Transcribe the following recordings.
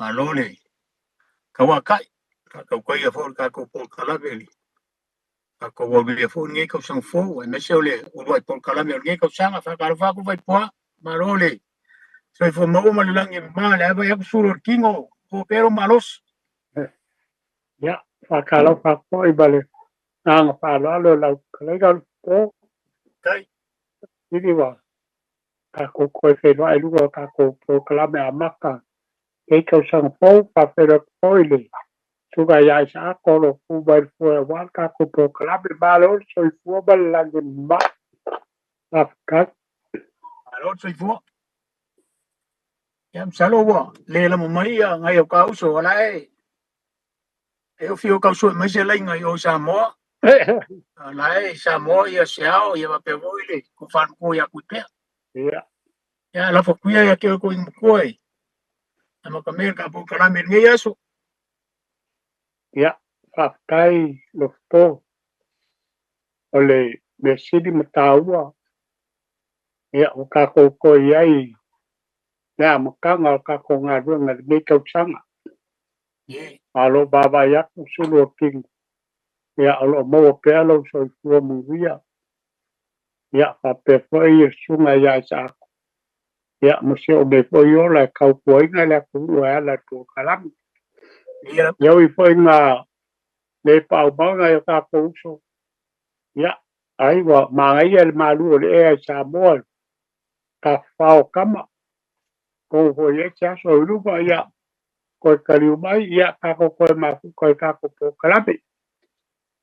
Malo le tauatai faatautai foi le tatou polokalame i tatou aulia foi lenei tausaga fou, aemaise o le uluai polokalame o lenei tausaga. Faatalofa atu Vaipua, malo le soifua maua ma le lagi e mama, le ava i atu sulu o le tino, o pea lou malosi. Ia, faatalofa atu foi ma le agaga faaaloalo i lau fetalaiga Lufipo. Tai. Sili ua tatou toe feiloai i luga o tatou polokalame amata lenei tausaga fou. Faafeiloai atu foi i le susuga ia Isaako o lo o tu mai le foe aua le tatou polokalame. Malo le soifua ma le lagi e mama. Faafetai. Malo le soifua. Ia, masalo ua le lama mai ia nai au ka uso, o la e ofi o tau mai se laina i o i Samoa. La e i Samoa ia se ao ia faapea foi le kofanu ia kuipea. Ia. Ia lafo kuia ia ke ko ingamakua e. Amatamea le tatou polokalame i lenei aso. Ia, faafetai Lufipo. O le mea sili ma taua, ia, ua tatou toe i ai i le amataga o le tatou galuega i lenei tausaga. A o lo o vaavaai atu sulu o tino, ia, o lo o maua pea lou soifua manuia. Ia, faapea foi le susuga ia Isaako, ia, ma si ou nei foi ola e tautuaina le atunuu e ala i le polokalame. Ia ui foi ina le paau mai nai o tatou uso, ia, ai ua manaia le malu o le ea i Samoa, tafafao o tama, tou foi i ai se aso i luma, ia, toe taliu mai, ia, tatou toe mafuta i tatou polokalame.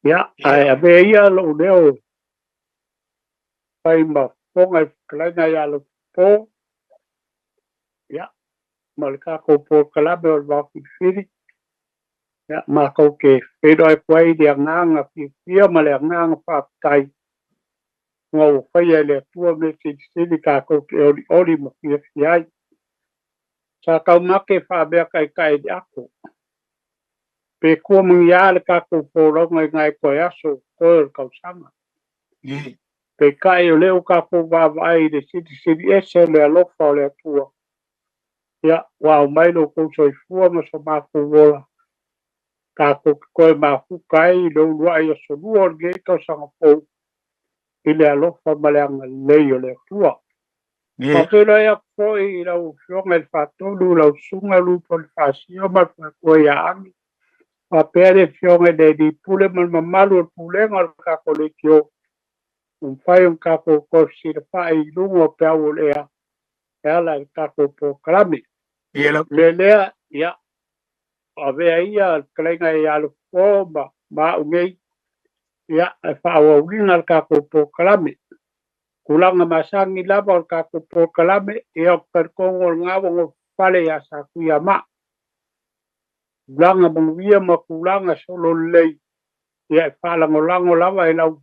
Ia, ae avea ia lou leo fai ma fofoga i fetalaiga ia Lufipo, ia, ma le tatou polokalame o le Vaofilifili. Ia, matou te feiloai atu ai i le agaga fiafia ma le agaga faafetai ua ua faia e le Atua mea silisili tatou te olioli ma fiafia ai. Sa taumate faameataitai i le ato. Pe tua magia le tatou folauga i nai toe aso toe o le tausaga. Peitai o lea ua tatou vaavaai i le silisili ese o le alofa o le Atua. Ia, ua aumai lo outou soifua ma so matou ola, tatou te toe mafuta ai i le uluai aso lua o lenei tausaga fou i le alofa ma le agalelei o le Atua. Faafeiloai atu foi i lau Afioga i le Faatonu, lau Susuga Luponifasio ma le Faletua ia Agi, faapea le Afioga i le Alii Pule ma le mamalu o le Pulega o le tatou Leitio, ua mafai ona tatou toe fesilafai i luga o peau o le ea e ala i le tatou polokalame. Le lea, ia, avea ia le fetalaiga ia Lufipo ma au nei, ia, e faaauauina le tatou polokalame. Tulaga masani lava o le tatou polokalame, ia, ou te talitonu o lena ua nofofale ia Satuiamaa. Tulaga manuia ma tulaga sololelei, ia, e faalagolago lava i lau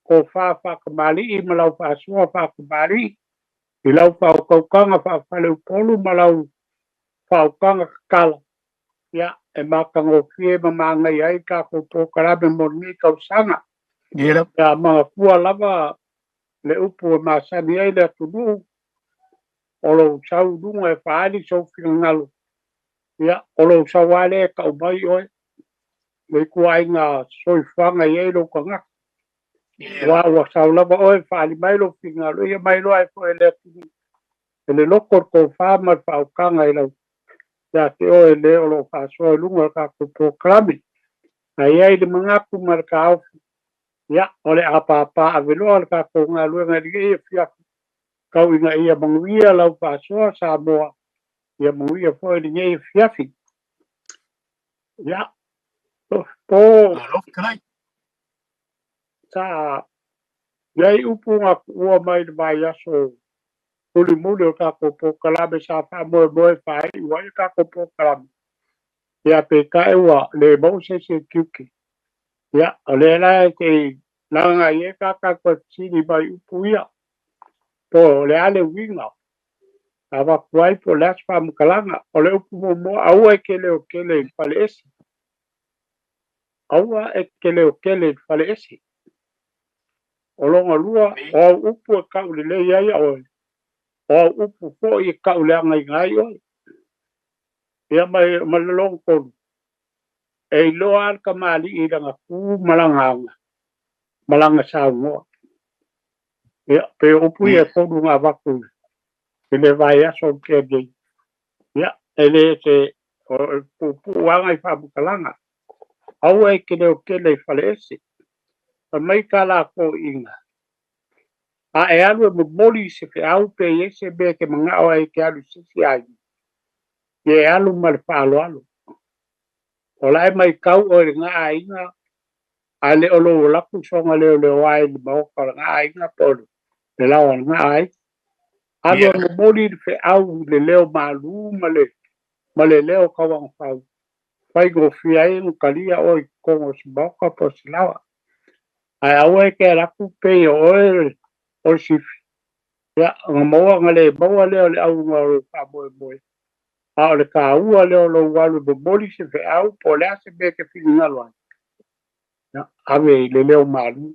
tofa faatamalii ma lau faasoa faatamalii, i lau faautautaga faafaleupolu ma lau faautaga tatala, ia, e matagofie ma manaia ai tatou polokalame mo lenei tausaga. Ia manatua lava le upu e masani ai le atunuu, o lou sau i luga e faaali sou finagalo, ia, o lou sau lava lea e tau mai oe, le ituaiga soifuaga e i ai lou tagata. Ua ua sau lava oe e faaali mai lou finagalo, ia mai loa e foi e le atunuu, e le loko le tofa ma le faautaga i lau ia te oe le o lo o faasoa i luga o le tatou polokalame. Ae i ai le manatu ma le taofi, ia, o le a pāpā aveloa le tatou galuega i lenei afiafi, tau ina ia manuia lau faasoa Samoa, ia manuia foi lenei afiafi. Ia, po sa i ai upu na tuua mai le vaiaso mulimuli o tatou polokalame sa faamoemoe faaiu ai le tatou polokalame. Ia, peitai ua le maua se isi e tiute. Ia, o lea la e te laga i ai ta toe fesili mai upu ia. Po o le a le uiga. Avatu ai po o le a se faamatalaga. O le upu muamua, aua e te leotele i le faleese. Aua e te leotele i le faleese. O lona lua, o au upu e tau lelei ai oe, o au upu foi e tau leagaina ai oe. Ia ma le lona tolu, e iloa le kamali'i i lana tu ma lana aga ma lana saunoa. Ia, pe o upu ia e tolu na avatu i le vaiaso o tea nei. Ia, e le se o puupuuaga i faamatalaga. Aua e te leotele i faleese. Fai mai ta latou iga. A e alu e momoli i se feau pe i ai se mea e te manao ai e te alu i se isi aiga, ia e alu ma le faaaloalo. O la e matau oe i lena aiga, ae le o lou alu atu soona leoleoa i le maota o lena aiga po o le laoa o lena aiga. Alu e momoli le feau i le leo malu ma le leo tauagafau, faigofie ai ona talia oe i totonu o se maota po o se laoa. Ae aua e te alu atu pei o oe o le sifi, ia, ona maua ona le maua lea o le auga o lou faamoemoe, a o le taua lea o lou alu e momoli se feau po o le a se mea e te finagalo ai, ia, ave i le leo malu,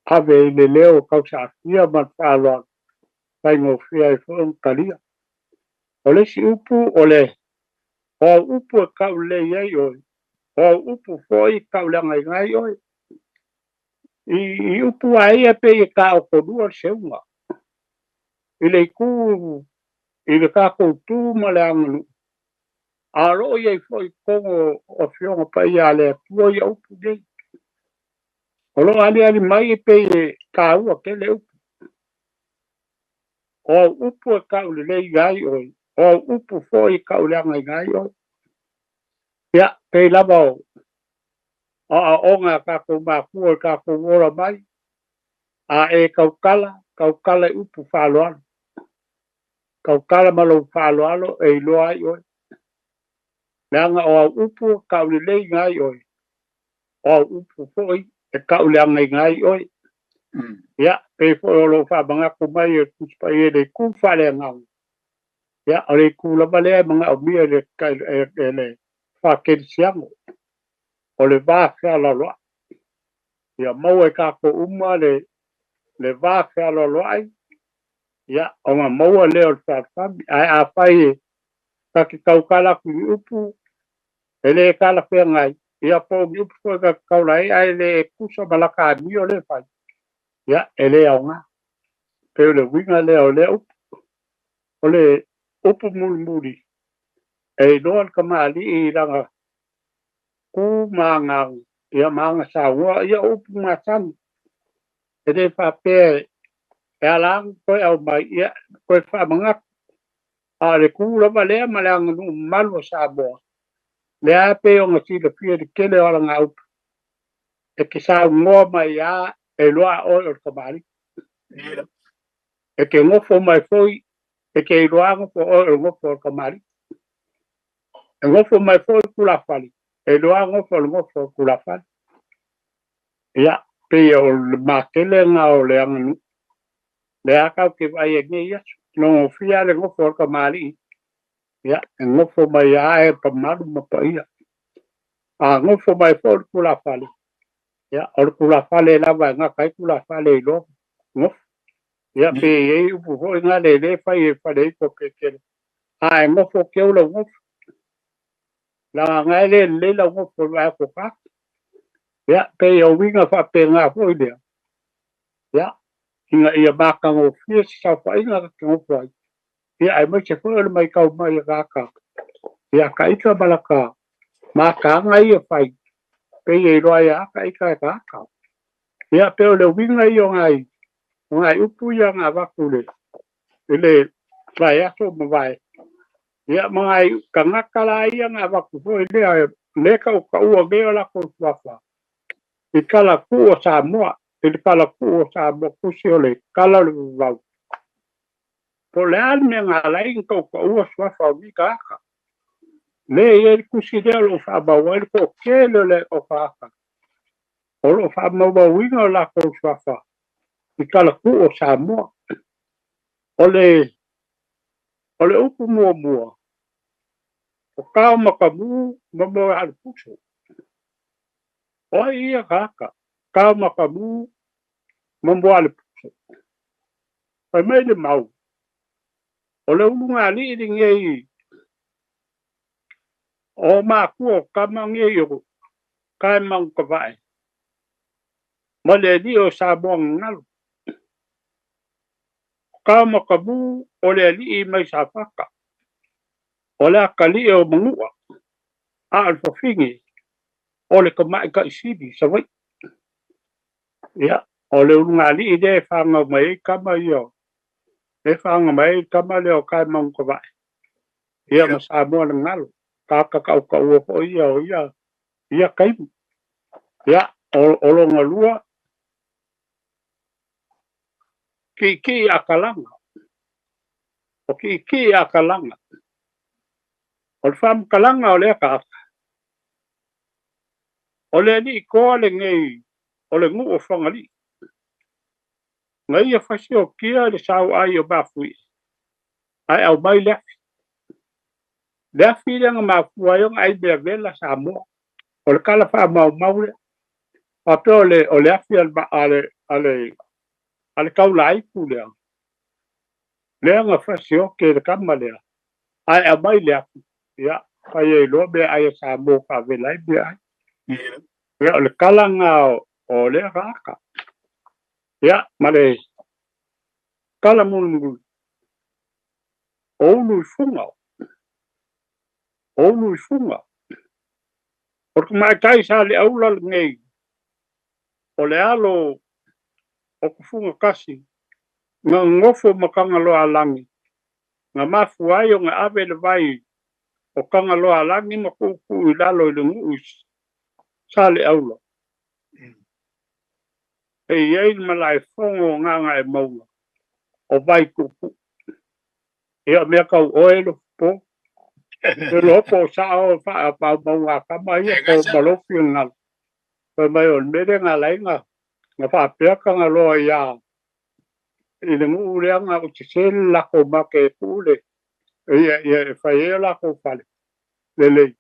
ave i le leo tausaafia ma le faaaloalo, faigofie ai foi ona talia. O le isi upu o le o au upu e taulelei ai oe, o au upu foi e tauleagaina ai oe. I upu a ia pei e taotolua le seuga. I le itu, i le tatou tu ma le aganuu, a o loo i ai foi i totonu o Afioga Paia a le Atua ia upu nei. O loo aliali mai e pei e taua tele upu. O au upu e taulelei ai oe, o au upu foi e tauleagaina ai oe. Ia, pei lava o aoaoga a tatou matua i tatou ola mai, a e tautala, tautala i upu faaaloalo. Tautala ma lou faaaloalo e iloa ai oe. Leaga o au upu e tauleleina ai oe, o au upu foi e tauleagaina ai oe. Ia, pei foi o lou faamanatu mai e Tusi Paia i le itu faaleagaga. Ia, o le itu lava lea e manaomia e le faakerisiano, o le va fealoaloai. Ia maua e tatou uma le va fealoaloai, ia, ona maua lea o le fealofani. Ae afai e ta te tautala atu i upu e le talafeagai, ia po o ni upu foi ta te taula ai, ae le tusa ma lata amio lea e fai, ia, e le aoga. Pei o le uiga lea o lea upu. O le upu mulimuli, e iloa le kamali'i i lana tu ma agaga, ia ma aga saunoa, ia o upu masani. E le faapea e ala ona toe aumai, ia, toe faamanatu. A o le tu lava lea ma le aganuu mamalu o Samoa, lea pei ona silafia i le tele o alagaupu, e te saunoa mai lava e iloa oe o le kamali'i. E te nofo mai foi, e te iloa nofo oe o le nofo o le kamali'i. E nofo mai foi tulafale, e iloa nofo o le nofo o tulafale. Ia, pei o le matele lena o le aganuu, lea tatou te vaai ai nei aso. Nogofia le nofo o le kamali'i, ia, e nofo mai lava e mamalu ma paia. A nofo mai foi le tulafale, ia, o le tulafale lava e gata ai tulafale i loa nofo. Ia, pe i ai upu foi na le le fai e fale ifo pe tele. A e nofo keu lau nofo. Laga e le lelei lau nofo i vae ko ka. Ia, pe o uiga faapena foi lea. Ia, ina ia matagofie se saofaiga ta te nofo ai. Ia, aemaise foi o le matau mai a tagata. Ia, ka ita ma lata mataaga ia fai, pei e iloa ai lava ta ita e tagata. Ia, pe o le uiga ia o nai upu ia na avatu i le vaiaso ma vae. Ia, ma nai tagata la ia na avatu foi lea, le tautaua nei o latou suafa i kalakuu o Samoa, i le kalakuu o Samoa, tusi o le kala o le vavau. Po o le a le mea na ala ai ona tautaua suafa o nei tagata. Le i ai le tusi lea o lo o faamau ai le toatele o le o tagata o lo o faamaumauina o latou suafa i kalakuu o Samoa. O le upu muamua, o kao makamu ma moealupuso. O ai ia tagata, kao makamu ma moealupuso. Fai mai le mau, o le ulugalii lenei O makua o kama nei o Kaemaugakavae ma le alii o Samoa gagalu. O Kaomakamu o le alii mai Safata. O le akalii o Manua a o le fafine o le tamaitaisili Savaii. Ia, o le ulugalii lea e fagau mai ai tama ia, e faga mai ai tama lea o Kaemaugakavae ia ma Samoa gagalu. Tagata tautaua foi ia o ia taimi. Ia, o lona lua, kiikii akalaga. O kiikii akalaga. O le faamatalaga o lea tagata. O le alii toa lenei o le nuu o Fagalii. Na ia fasiokia le sauai o Mafuie ae aumai le afi. Le afi lea na mafua ai ona ai mea vela Samoa. O le tala faamaumau lea. Faapea o le afi a le taulaitu lea. Lea na fasioke le kama lea. Ae aumai le afi. Ia, fai ai loa mea ai a Samoa faavela ai mea ai. Ia, o le tala na o lea tagata. Ia, ma le tala mulimuli. O ulu i fuga. O ulu i fuga. O le tamaitai sa le aula lenei. O le alo o kufuga kasi. Na nofo ma Tagaloaalagi. Na mafua ai ona ave le vai o Tagaloaalagi ma tuutuu i lalo i le nuu sa le aula. E i ai le malaefono o Gagaemauga o vai tuutuu. Ia o mea tau oe lo po. E loa po o sao faamaumauga a tama ia po o malofi o le galu. Fai mai o le mea lea na ala ai na faapea Tagaloa ia i le nuu lea na ou sese le latou mate e tuu le ia e fai ai o latou fale lelei.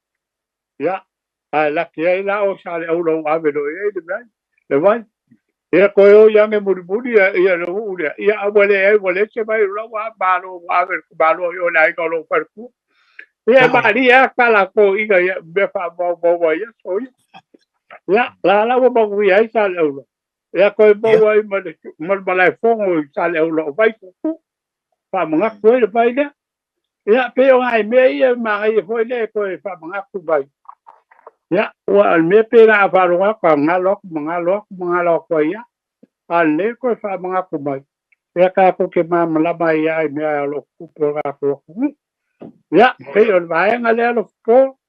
Ia, ae laki ai la o sa le aula ua ave loa i ai le vai. Le vai. Ia toe o ia ane mulimuli ia le nuu lea. Ia a ua leai ua leai se vai o la ua malo ua ave le malo i o le aiga o lou faletua. Ia e malie lava tala toeaiina ia mea faamaumau ai aso ia. Ia, la la ua manuia ai Saleaula. Ia toe maua ai ma le malaefono i Saleaula o Vaituutuu. Faamanatu ai le vai lea. Ia, pei o nai mea ia e manaia foi lea e toe faamanatu mai. Ia, ua o le mea pei na a faalogo atu, a galo atu ma galo atu ma galo atu ai lava. A lelei toe faamanatu mai. Ia tatou te malamalama ai lava i mea o lo o tutupu i le tatou atunuu. Ia, pei o le vaega lea Lofopo.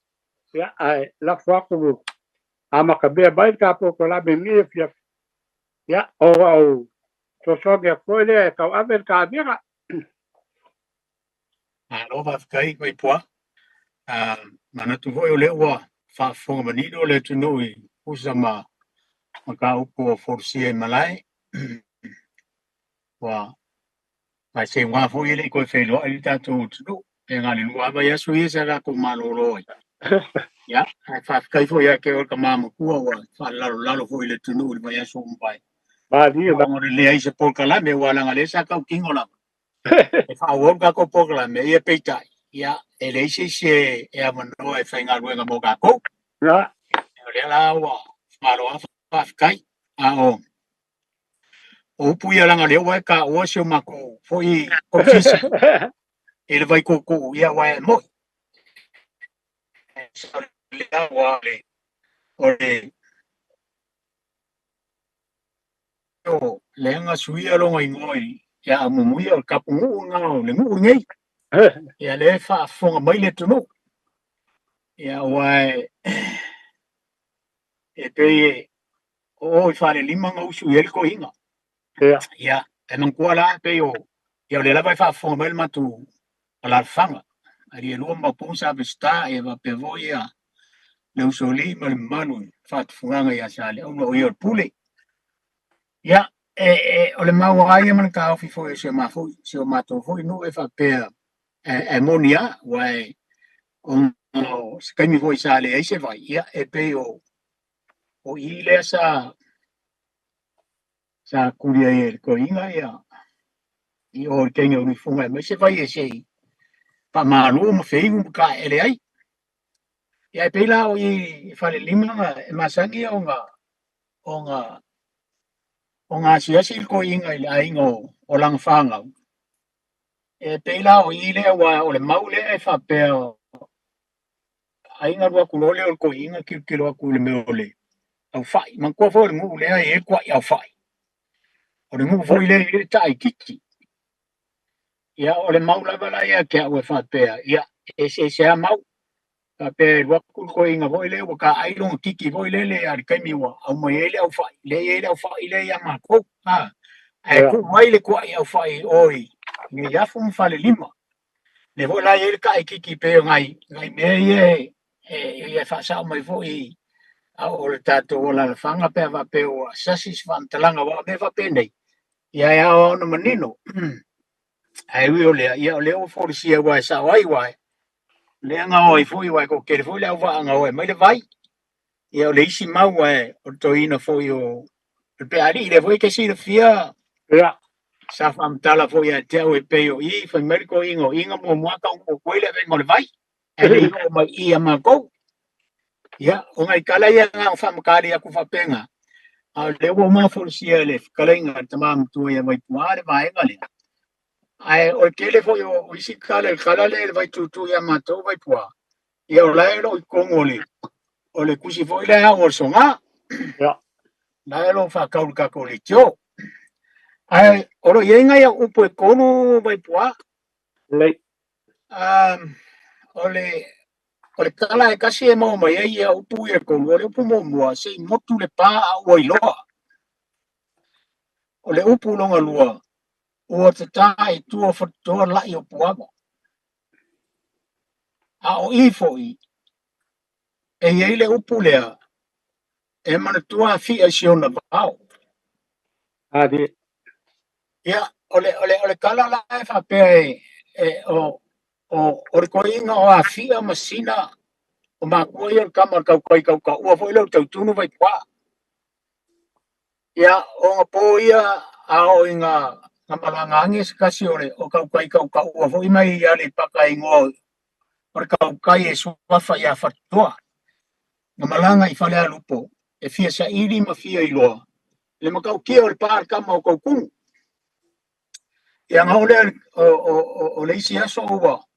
Ia, ae lafo atu amatamea mai le tatou polokalame i lenei afiafi. Ia, o au fesoasoani atu foi lea e tauave le kamera. Malo faafetai Vaipua. Manatu foi o lea ua faafofoga manino le atunuu i tusa ma mataupu ua folasia i malae. Ua faaseuga foi e le i toe feiloai le tatou atunuu. E na o le 2 lava vaiaso ia sa tatou malolo ai. Ia, ae faafetai foi ia te oe le tama matua ua faalalalolalo foi i le atunuu i le vaiaso ua mavae. Malie Ona o le leai se polokalame aua leaga o lea sa tautino lava. E faaauau le tatou polokalame, ia peitai, ia e leai se isi e avanoa e faigaluega mo tatou. Ia. O lea la ua malo lava faafetai. A o upu ia leaga o lea ua e taua si o matou foi ofisa i le Vaituutuu, ia aua e moni. Lea o le o lea na suia lona igoa ia Amuamuia o le tapunuu lena o le nuu lenei. Ia lea e faafofoga mai le atunuu. Ia aua e pei e o i Falelima na usu i ai le toeaina. Ia, e manatua la pei o ia o lea lava e faafofoga mai le matou alaalafaga. Alii e lua ma Maopu sa Peseta ia faapea foi ia le usoalii ma le mamalu i faatufugaga ia Saleaula o ia o le pule. Ia, o le mau lava ia ma le taofi foi o si o matou foi nuu e faapea e moni lava, aua ona o se taimi foi sa leai se vai, ia e pei o i lea sa tuli ai e le toeaina ia i o i le teine o Nuifuga e aumai se vai e se i faamalu ma feinu ma taeele ai. Ia e pei la o i Falelima e masani o o asiasi le toeaina i le aiga o lana fanau. E pei la o i lea ua o le mau lea e faapea aiga alu atu loa lea o le toeaina tilotilo atu i le mea o le aufai. Manatua foi o le nuu lea e i ai le tuai aufai. O le nuu foi lea e i ai le taaititi. Ia o le mau lava la ia te au e faapea, ia e eseese lava mau. Faapea e alu atu le toeaina foi lea ua taai lona titi foi lele a le taimi ua aumai ai le aufai, lea e i ai le aufai lea ia matou. Ae tuu ai le tuai aufai o i Neiafu ma Falelima. Lea foi la e i ai le taaititi pei o nai mea ia e faasao mai foi a o le tatou alalafaga pe a faapea ua sasi se faamatalaga aua o mea faapenei, ia e ao ona manino. Ae ui o lea, ia o lea ua folisia aua e sao ai aua lea na o ai foi aua e toatele foi le auvaa na o e aumai le vai. Ia o le isi mau ae o le toeaina foi o le pealii lea foi e te silafia. Ia. Sa faamatala foi ia te au e pei o i fai mai le toeaina o i na muamua taunuu atu ai le avega o le vai. Ae le i oo mai i ia matou. Ia, o nai tala ia na ona faamatali atu faapena. A o lea ua uma ona folasia e le fetalaiga a le tama matua ia Vaipua le vaega lea. Ae o le tele foi o isi tala, le tala lea i le Vaituutuu ia matou Vaipua, ia o la e o lo o i totonu o le tusi foi lea ao o le soga. Ia. La e o lo o faatau i le tatou leitio. Ae o lo o i ai nai au upu e tolu Vaipua. Lelei. O le tala e tasi e maua mai ai ia upu ia e tolu, o le upu muamua, se i motu le pa a ua iloa. O le upu lona lua, ua tata i tua o Fatutoa lai o Puava. A o i foi, e i ai le upu lea, e manatua Afia i si ona vao. Adi. Ia, o le tala la e faapea e o le toeaina o Afia ma Sina o matua ia o le tama o le tautai tautaua foi lea o Tautunu Vaipua. Ia, o na po ia a o i na malaga age se tasi o le o tautai tautaua foi mai i Aleipata ingoa o le tautai e suafa ia Fatutoa. Na malaga i Falealupo e fia saili ma fia iloa le matautia o le pa le tama o Tautunu. Ia na o lea o le isi aso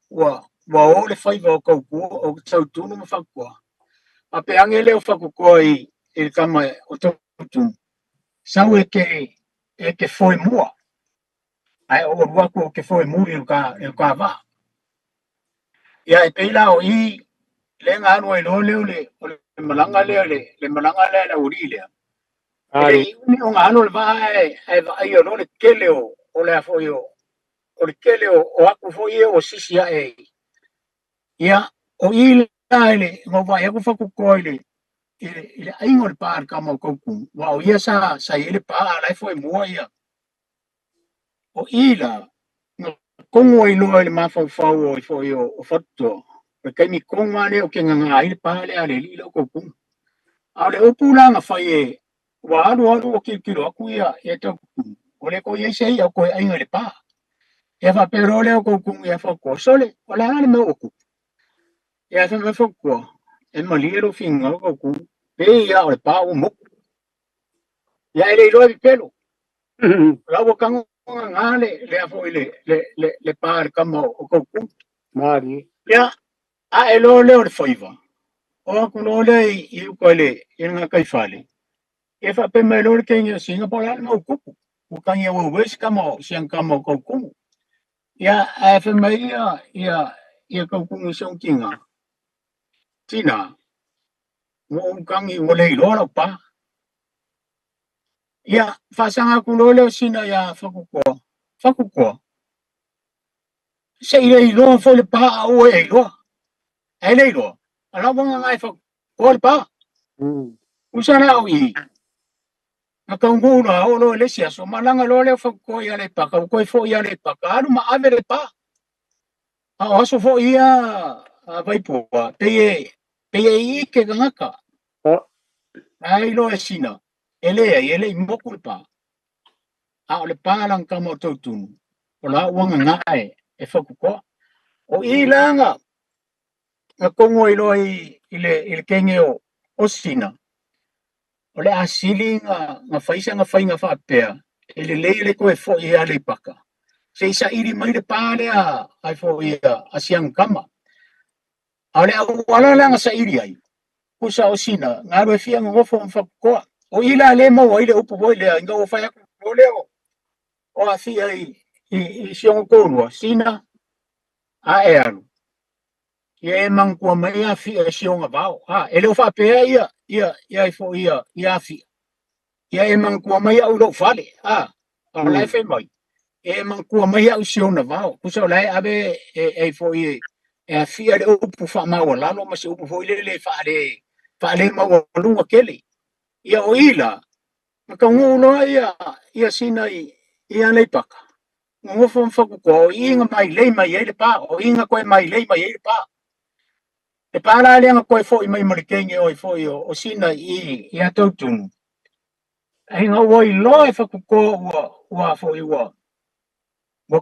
ua o le faiva o Tautua o Tautunu ma Fatutoa. A pe age lea o Fatutoa i le tama o Tautunu. Sau e ke foe mua. Ae o alu atu o ke foe muli i le ka vaa. Ia e pei la o i le nga alu ai loa lea o le malaga lea le malaga lea le aualii lea. E umi o nga alu o le vaa e vaai loa le tele o le foi o le tele o aku foi ia o sisi ae. Ia o i la le ngo vai aku Fatutoa i le aiga o le pa le tama o Tautunu. Ua o ia sa i le pa la e foe mua ia. O i la na kongo ai loa i le mafaufau o i foi o Fatutoa. O le taimi kongo lea o ke nganga ai le pa le a le alii la o Tautunu. A o le upu la na fai e ua alu alu o kilokilo atu ia e Tautunu. O le ko iai se ia o koe aiga i le pa. Ia faapea loa lea o Tautunu ia Fatutoa. Sole, o le a le mea o kupu. Ia fai mai Fatutoa. E malie lo finagalo Tautunu. Pe ia o le pa ua moku. Ia e le iloa e pipelo. La ua tago ngā le a foi le pa le tama o Tautunu. Malie. Ia, a e loa lea o le faiva. O aku loa lea i uka i le gataifale. E faapea mai loa le teine o Sina po o le a le mau kupu. Ua tagi auauē si tama si ana tama o Tautunu. Ia, ae fai mai ia Tautunu i si ona tiga. Tina, ua ou tagi ua le iloa lau pa. Ia, faasaga atu loa lea o Sina ia Fatutoa. Fatutoa. Se i le iloa foi le pa a ua e iloa. Ae le iloa. A la ua nganga e Fatutoa le pa. Usa la o i. Na taunuu la o loa i le isi aso. Malaga loa lea o Fatutoa i Aleipata. Ua toe foi i Aleipata. Alu ma ave le pa. A o aso foi ia a Vaipua. Pei e i ke gagaka. Ai loa e Sina. E leai, e le i moku le pa. A o le pa lana tama o Tautunu. O la ua nganga e Fatutoa. O i langa. Na kongo ai loa i le kenge o Sina, o le asili nga faisa nga fainga faapea, e lelei le toe fo'i e Aleipaka, se i saili mai le pa lea ai fo'i a siaga kama. A o le auala la na saili ai, pusa o Sina, nga alu e fia gogofo ma Fakukoa. O i la le maua ai le upu foi lea, ina ua fai atu loa lea o Afia i si ona toalua, Sina a e alu, ia e manatua mai Afia i si ona vao. A, e le o faapea ia ai foi ia Afia. Ia e manatua mai au i lou fale. A, o la e fai mai, e manatua mai au i si ona vao. Pusa o la e ave e foi e afia le upu faamaualalo ma se upu foi lele faale maualuga tele. Ia o ila, na taunuu loa ia Sina i Aleipaka, gogofo ma Fakukoa, o i na mailei mai ai le pa, o i na toe mailei mai ai le pa. Le pa la lea na toe fo'i mai ma le kenge o ai foi o Sina i Atautunu. Ai na ua iloa e Fakukoa ua foi ua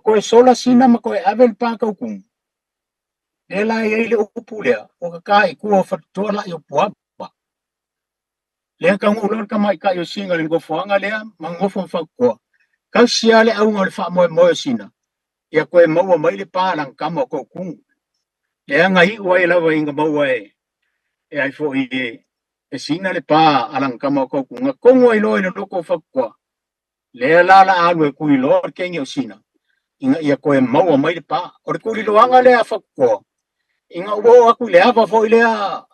toe sola Sina ma toe ave le pa tautumu. Lea la e i ai le upu lea, ua kaká i tua o Fatutoa la'i o Puava. Lea taunuu loa le tamaitai o Sina i le nofoaga lea ma nonofo ma Fakukoa. Tausi lava le auga o le faamoemoe o Sina, ia toe maua mai le pa a lana tama o Tautumu. Lea na iu ai lava ina maua e ai foi e Sina le pa a lana tama o Tautumu. Na tonu ai loa i le loko o Fakukoa, lea la la alu e tuliloa le kenge o Sina, ina ia toe maua mai le pa. O le tuliloaga lea a Fakukoa, ina ua oo atu i le ava foi lea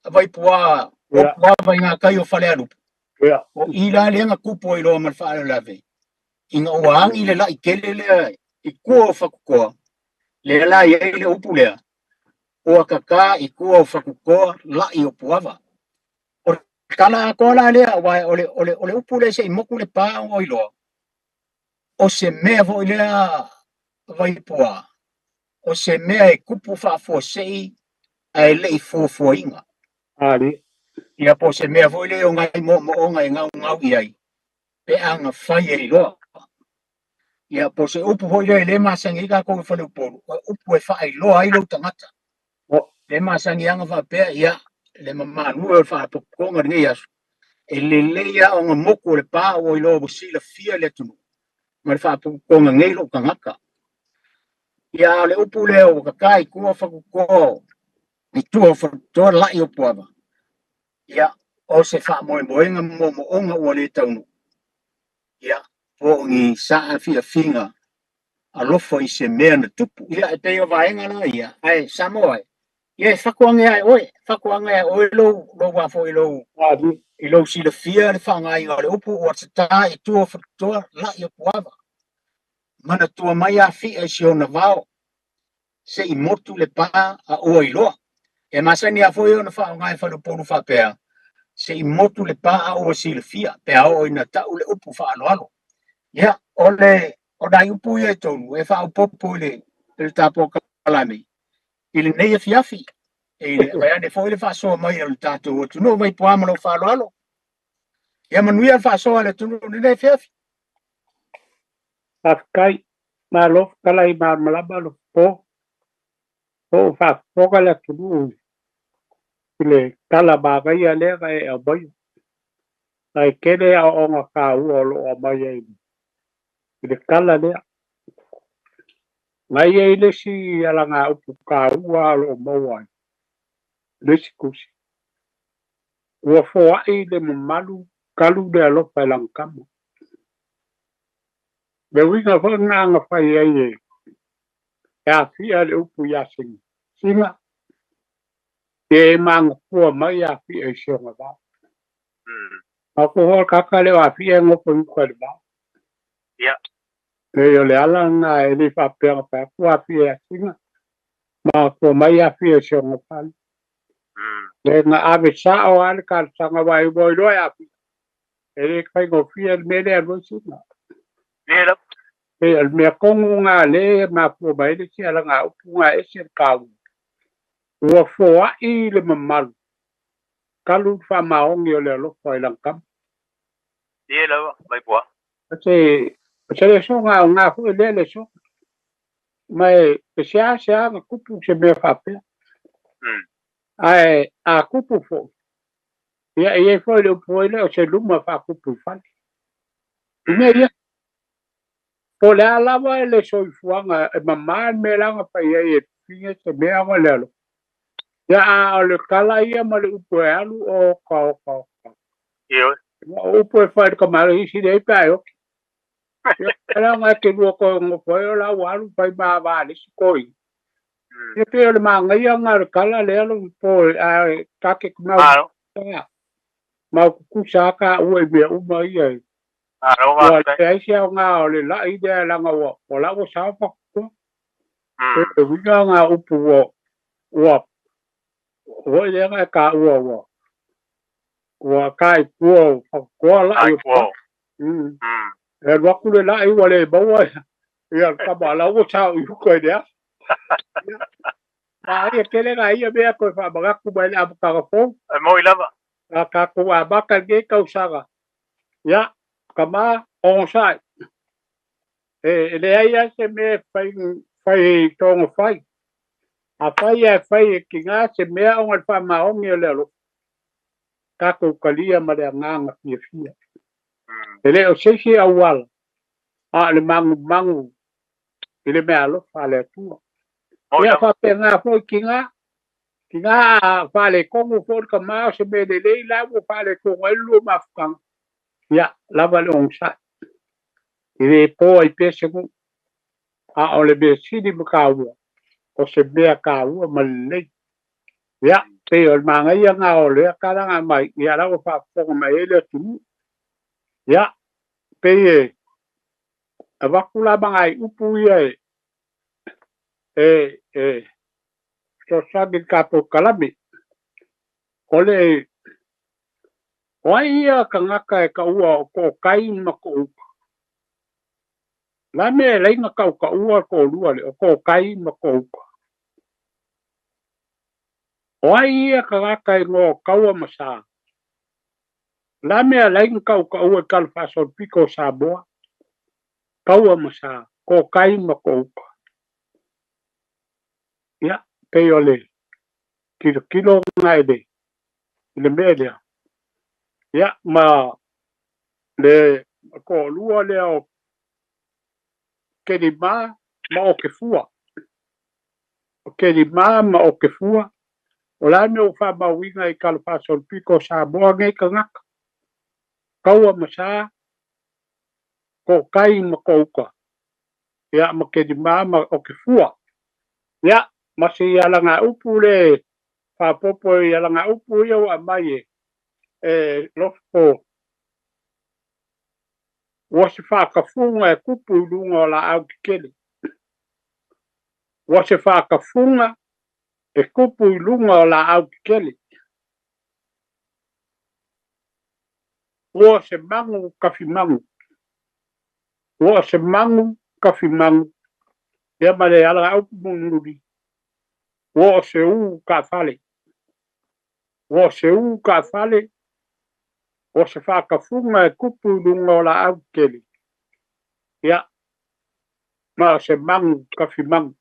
Vaipua o Puava i gatai o Falealupo. O i la lea na tupu ai loa ma le faalavelave, ina ua agi le la'i tele lea i tua o Fakukoa, lea la i ai le upu lea, ua kaká i tua o Fakukoa la'i o Puava. O le tala atoa la lea, aua o le upu lea se i motu le pa o iloa, o se mea foi lea Vaipua, o se mea e tupu faafuasei ae le i fuafuaina. Ali. Ia po o se mea foi lea o nai moomooga e gaugau i ai, pe a gafai e iloa. Ia po o se upu foi lea e le masani ai tatou i faleupolu, o upu e faailoa ai lou tagata. Le masani aga faapea, ia, le mamalu e o le faalapotopotoga i lenei aso, e lelei lava ona motu o le pa ua iloa ua silafia e le atunuu ma le faalapotopotoga nei lou tagata. Ia a o le upu lea ua kaká i tua Fakukoa i tua o Fatutoa la'i o Puava, ia o se faamoemoega ma moomooga ua le taunuu, ia po o ni saafiafiga alofa i se mea na tupu. Ia e pei o vaega la ia, ae Samoa e, ia e fatuage ai oe, fatuage ai oe lou a foi lou Ali. i lou silafia le faaaogaina o le upu ua tatā i tua o Fatutoa la'i o Puava. Manatua mai Afia i si ona vao, se i motu le pa a ua iloa. E masani lava foi ona faaaoga e faleupolu faapea, se i motu le pa a ua silafia, pe a oo ina tau le upu faaaloalo. Ia, o nai upu ia e tolu e faaopoopo i le tapolokalame i lenei afiafi. E le vaeane foi le faasoa mai o le tatou atunuu Vaipua ma lou faaaloalo. Ia manuia le faasoa a le atunuu i lenei afiafi. Faafetai. Malo fetalai malamalama lo po. O faafofoga le atunuu i le tala manaia lea na e aumaia. Ae tele aoaoga taua o loo aumai ai i le tala lea. Na i ai le isi alagaupu taua o loo maua ai le isi tusi. Ua foai le mamalu talu le alofa e lana tama. Le uiga foi na agafai ai e afia le upu ia Sina. Sina, e manatua mai Afia i si ona vao. A ko hoa kaka le o Afia e ngofo i uka i le vao. E o le ala na e le faapea fai atu Afia ia Sina. Manatua mai Afia i si ona fale. Le na ave sao a le talosaga aua e ua iloa e Afia. E le faigofie le mea lea alu ai Sina. Lea E o le mea tonu ngā le mafua mai le isi alagaupu ngā ese le taua. Ua foai le mamalu talu le faamaoni o le alofa i lana tama. Lea lava Vaipua. O se le soga o ngā foi lea le soga. Ma e se a se a na tupu se mea faapea. Ae a kupu fo'i, ia e i ai foi le upu foi lea o se luma faakupu i fale. I mea ia, po o le a lava le soifuaga e mamā le mea la na fai ai e fine se mea ona le alofa. Ia a o le tala ia ma le upu e alu, oka oka oka. Ioe. O upu e fai i le tamalosi isi leai pe a e oti. Ia leaga e te lua toe nofo ai o la ua alu fai ma va a le isi toeaina. Ia pei o le manaia lena o le tala lea lo po ae ta te mau Malo. mau tutusa lava taua i mea uma ia. Malo Ua faafetai. leai se aoga o le la'i lea leaga ua o la ua sao faakoa. E uiga lena upu ua ua foi lea na e taua ua ua taipua o faakoa la'i o Taipua. E alu atu le la'i ua le maua ia le tama la ua sao i uka i le aso. Ma ia tele na ia mea toe faamanatu mai le amataga fou. E moi lava. A tatou amata i lenei tausaga. Ia, tama, onosai. E leai lava se mea e fai, fai i toga fai. Afai ae fai e tiga se mea ona le faamaoni o le alofa, tatou talia ma le agaga fiafia. E le o se isi auala, a o le magumagu i le meaalofa a le Atua. Ia faapena foi tiga, tiga a faaletonu foi le tama o se mea lelei la ua faaletonu ai le lua mafutaga, ia lava le onosai. E le po ai pea se nuu, a o le mea sili ma taua, o se mea taua ma lelei. Ia, pei o le manaia lena o lea tala na aumai, ia la ua faafofoga mai ai le atunuu. Ia, pei e avatu la ma nai upu ia e fesoasoani i le tatou kalame. O le o ai ia tagata e taua o to'otai ma to'outa? La mea e alai ona tautaua le toalua lea o to'otai ma to'outa? O ai ia tagata e igoa o Taua ma Sa? La mea e alai ona tautaua i tala faasolopito o Samoa? Taua ma Sa, to'otai ma to'outa. Ia, pei o le tilotilo lena i le mea lea. Ia, ma le toalua lea o Kelima ma Okefua. O Kelima ma Okefua, o le a le mea ua faamauina i tala faasolopito o Samoa nei tagata? Taua ma Sa, to'otai ma to'outa, ia ma Kelima ma Okefua. Ia, ma si alagaupu le faaopoopo i alagaupu ia ua aumai e Lofo, ua se faatafuga e tupu i luga o laau tetele. Ua se faatafuga e tupu i luga o laau tetele. Ua se magu tafimagu. Ua se magu tafimagu. Ia ma le alagaupu mulimuli, ua o se u taafale. Ua o se u taafale, ua se faatafuga e tupu i luga o laau tetele. Ia, ma o se magu tafimagu.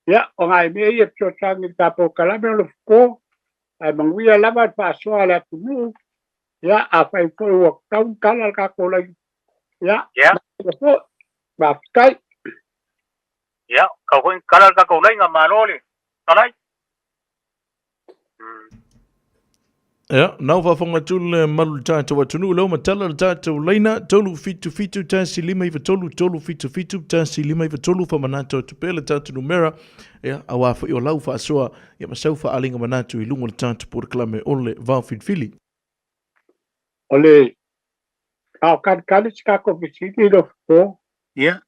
Ia, o nai mea ia e fesoasoani i le tatou kalame o le fofo, ae manuia lava le faasoa a le atunuu. Ia, afai foi ua tatau ona tala le tatou laina, ia, manuia foi, faafetai. Ia, tau foi tala le tatou laina, malo le talai. Ia, nau faafofoga atu le malu le tatou atunuu leo ma tala le tatou laina 377 159 377 159 faamanatu atu pea le tatou numera ia aua foi o lau faasoa ia ma sau faaaliga manatu i luga o le tatou polokalame o le Vaofilifili. O le a o kalikali se tatou fesili i le fofo. Ia.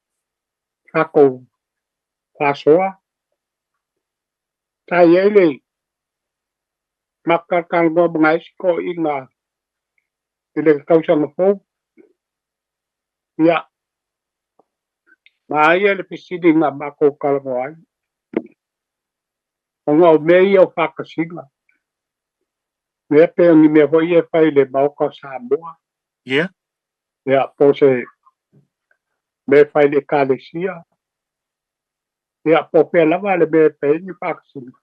Tatou faasoa. Sa i ai le makatalakaloa ma nai isi toeaiina i le tausaga fou. Ia, ma ia le fesili na matou talanoa ai, ona o mea ia o faatasiga, mea pe o ni mea foi ia e fai i le Maota o Samoa. Ia. Ia, po o se mea e fai i le Ekalesia. Ia, po o fea lava le mea e fai ai ni faatasiga.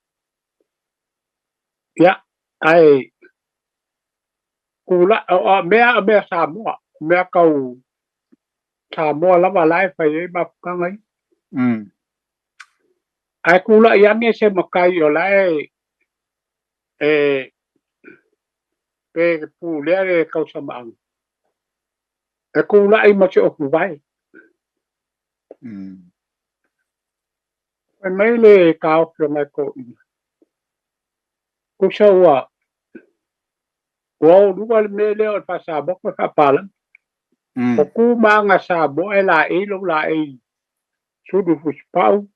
Ia, ae kula o mea o mea Samoa, mea kau Samoa lava la e fai ai mafutaga ia. Ae kula'i ane se matai o la e e pe pulea le tausamaaga e kula'i ma se ofuvae. Fai mai le taofi o nai toeaiina, tusa ua ua ouluga le mea lea o le faa-Samoa ma le faapalagi. O tu ma aga Samoa e laei lou laei sulu fusipau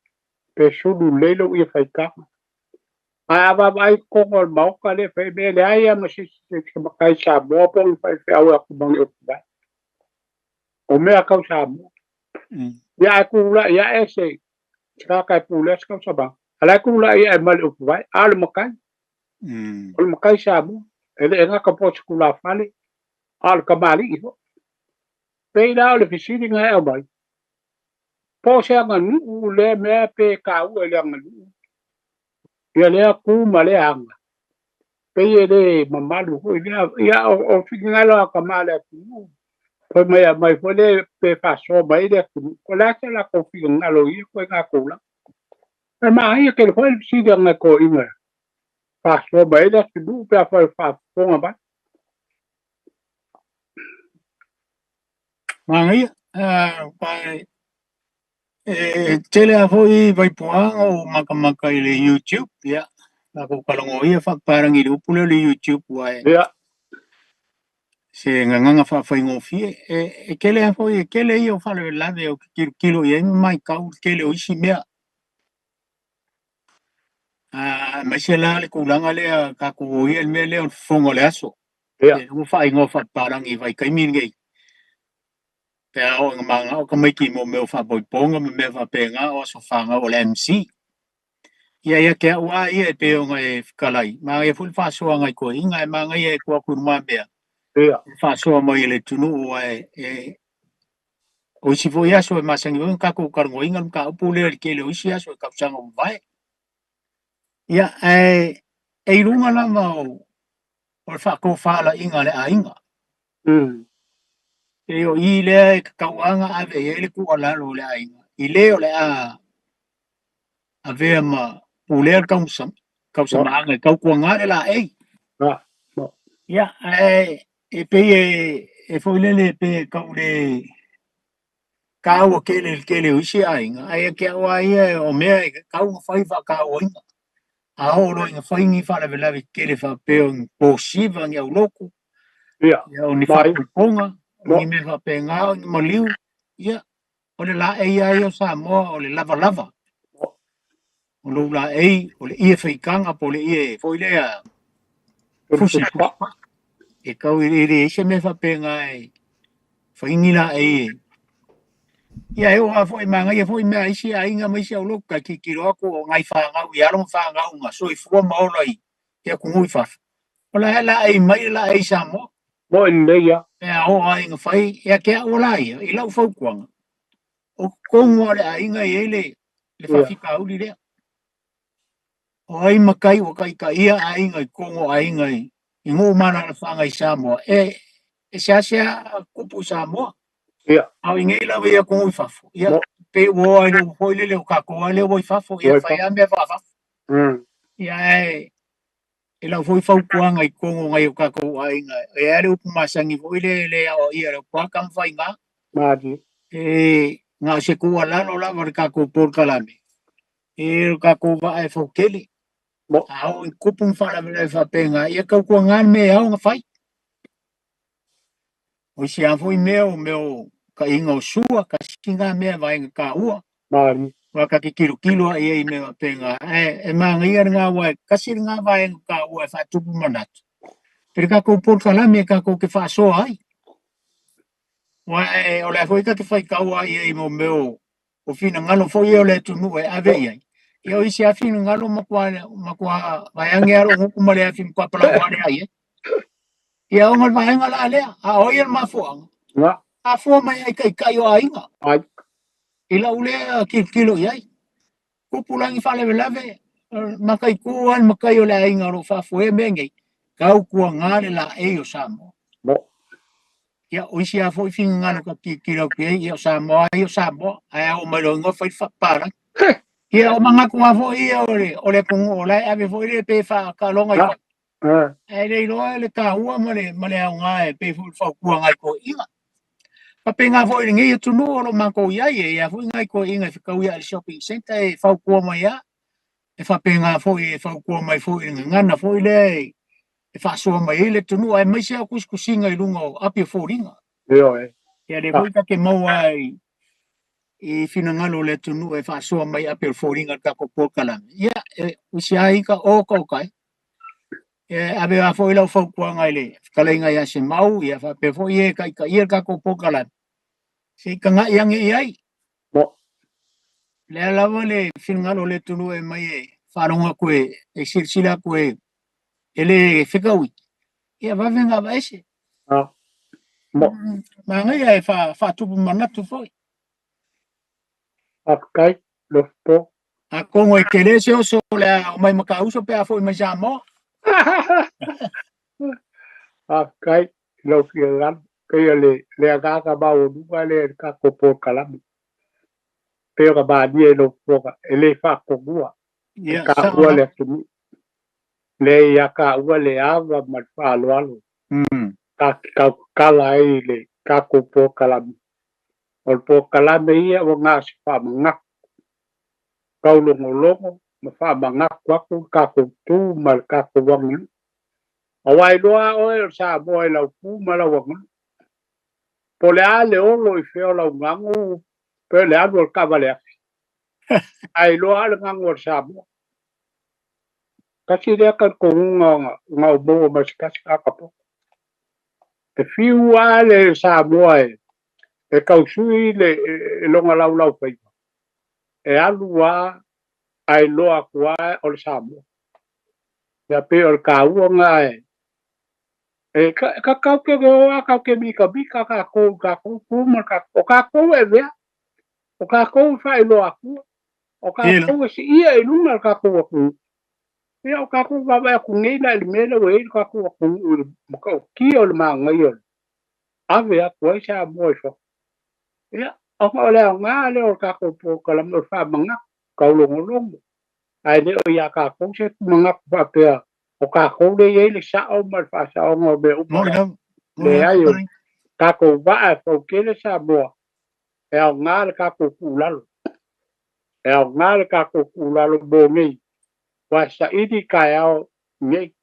pe sulu lelei lou ia faitaga. Ae a vaavaai i totonu o le Maota lea e fai mea, e leai lava ma se isi matai Samoa po o ni faifeau e atu ma ni ofuvae. O mea tau Samoa. Ia ae tulai ae se tagata e pulea se tausamaga, a o la e tulai ae ma le ofuvae, a o le matai. O le matai Samoa. E le gata po o se tulafale, a o le tamalii foi. Pei la o le fesili na e aumai, po o se aganuu lea mea pe taua i le aganuu ia lea tu ma lea aga. Pei e le mamalu foi lea. Ia o finagalo a tama o le atunuu, fai mai aumai foi le pe faasoa mai le atunuu. O le a se latou finagalo i ia ituaiga tulaga. E manaia tele foi le fesili a nai toeaiina faasoa mai le atunuu pe afai o faafofoga mai. Manaia, e tele lava foi vaipuaga o makamaka i le YouTube, ia, tatou talanoa ia faapapalagi i le upu lea o le YouTube aua e Ia. se gagana faafaigofie. E tele lava foi, e tele ia o faalavelave ou te tilotilo i ai ma matau le tele o isi mea. Aemaise la le tulaga lea tatou o ia i le mea lea o le fofoga o le aso. Ia. Lea ua faaigoa faapapalagi i vaitaimi lenei. Pe a oo ina mananao tamaiti i mea o faapoipoga ma mea faapena o aso fanau o le MC. Ia ia te au lava ia e pei ona e fetalai, manaia foi le faasoa a nai toeaiina, ae manaia e tuu atu i lumamea Ia. le faasoa mai e le atunuu, aua e o isi foi aso e masani foi ona tatou talanoaina le mataupu lea i le tele o isi aso i tausaga ua mavae. Ia, ae e i luga lava o le faatofalaiga a le aiga. E o i lea e tatau lava ona ave i ai le tuualalo a le aiga, i le o le a avea ma pulea le tausamaaga e tautuaga le laei. Ia, ae e pei e foi lele pe tau le taua tele i le tele o isi aiga, ae ia te au lava ia o mea e tatau ona fai faatauaina. A oo loa ina fai ni faalavelave tetele faapea o ni posiva, ni aulotu, Ia. ia, o ni faapulupuna, o ni mea faapena, o ni maliu, ia, o le laei lava ia o Samoa, o le lavalava. O lou laei, o le ie faitaga po o le ie foi lea fusi e tau e leai se mea faapena e fai ni laei e. Ia e oo lava foi, manaia foi mea a isi aiga ma isi aulotu, ta tilotilo atu o nai fanau i alo ma fanau na soifua ma ola i atunuu i fafo. O la e laei mai le laei Samoa. Mo lelei ia. Pe a oo lava ina fai, ia te au la ia, i lau fautuaga, o totonu lava o le aiga e i ai le faafitauli lea. O ai matai ua taitaia aiga i totonu o aiga i nuu ma alaalafaga i Samoa, e seasea tupu i Samoa. Ia. A o i nei lava i atunuu i fafo, ia, pei ua oo lava i le upu foi lele o tatou lava lea ua i fafo, ia fai lava mea faafafo. Ia ae i lau foi fautuaga i totonu o nai o tatou aiga, e i ai le upu masani foi lea e le aoaia e le Upuaka ma Faiga. Malie. E na o se tuualalo lava le tatou polokalame, e o tatou vaa e fautele. A oo i tupu ni faalavelave faapena, ia tautuaga le mea e ao ona fai. O isi lava foi mea o mea o taiga o sua, tasi lena mea vaega taua. Malie. Aua ta te tilotilo lava i ai i mea faapena, ae e manaia lena aua e tasi lena vaega taua e faatupu manatu. I le tatou polokalame tatou te faasoa ai. Aua o le a foi ta te faitau lava i ai i mea o finagalo foi ia o le atunuu e ave i ai. Ia o isi lava finagalo matua vaeage lava lou gutu ma le afi matua palau lava le ai ai. Ia ona o le vaega la lea, a o ai le mafuaaga? Na. Afua mai ai taitai o aiga. Ai. I lau lea tilotilo i ai. Tupu la ni faalavelave, Mataitu lava le matai o le aiga o lo o faafoea mea nei, tautuana le laei o Samoa. Mo. Ia, o isi lava foi finagalo ta te tilotilo atu i ai, ia o Samoa lava ia o Samoa, ae a oo mai loa i fai le faapapalagi. Ia, o manatu lava foi ia o le atunuu o la e ave foi lea pe faataaloga i fafo. Ae le iloa le taua ma le aoga e pei foi o le fautua nai toeaiina. Faapena foi i lenei atunuu o lo o matou i ai, e i ai foi nai toeaiina e fetaui i le shopping centre e fautua mai lava. E faapena foi e fautua mai foi i le gagana foi lea e faasoa mai ai le atunuu, aemaise lava tusitusiga i luga o api o foliga. Ioe. Ia lea foi ta te maua i finagalo o le atunuu e faasoa mai api o foliga i le tatou polokalame. Ia, e usi ai ka o ka o kai. E ave lava foi lau fautuaga i le fetalaiga ia Semau, ia faapea foi e taitaia le tatou polokalame, se i tagai ane i ai. Mo. Lea lava le finagalo o le atunuu e mai e faalogo atu e silasila atu e le fetaui, ia vave ona aveese. Ah. Mo. Manaia e faatupu manatu foi. Faafetai, Lofopo. Atonu e tele se oso o le a omai Matauso pe a foi mai Samoa. Faafetai i lau finagalo. Pei o le agaga maualuga lea i le tatou polokalame. Pei ona malie i lau fofoga, e le faatonua e Ia, taua le atunuu. Lea ia taua le ava ma le faaaloalo. Ta te tautatala ai i le tatou polokalame. O le polokalame ia ua na o se faamanatu, taulogologo ma faamanatu atu le tatou tu ma le tatou aganuu. Aua iloa lava oe o le Samoa i lau tu ma lau aganuu. Po o le a le olo i fea o lau gagu, pe o le alu o le taavale afi, ae iloa lava le gagu o le Samoa. Tasi lea talitonuga na ou maua mai se tasi tagata poto. E fiu lava le Samoa e tausui le lona laulau faiva, e alu lava ae iloa atu lava o le Samoa. Ia pei o le taua lena e tatou te o lava tatou te mitamita tatou i tatou tu ma o tatou e avea, o tatou e faailoa atua, o tatou e siia i luga le tatou atunuu. Ia o tatou vaavaai atu nei la i le mea lea ua i ai le tatou atunuu i le matautia o le manaia o le ave atu ai Samoa i fafo. Ia, ona o le aoga lea o le tatou polokalame o le faamanatu, taulogologo, ae le o ia tatou se manatu faapea o tatou lea e i ai le sao ma le faasaoga o mea uma. Leai, o tatou vaa e fautele Samoa, e aoga le tatou tuulalo. E aoga le tatou tuulalo mo nei, aua e saili taeao nei.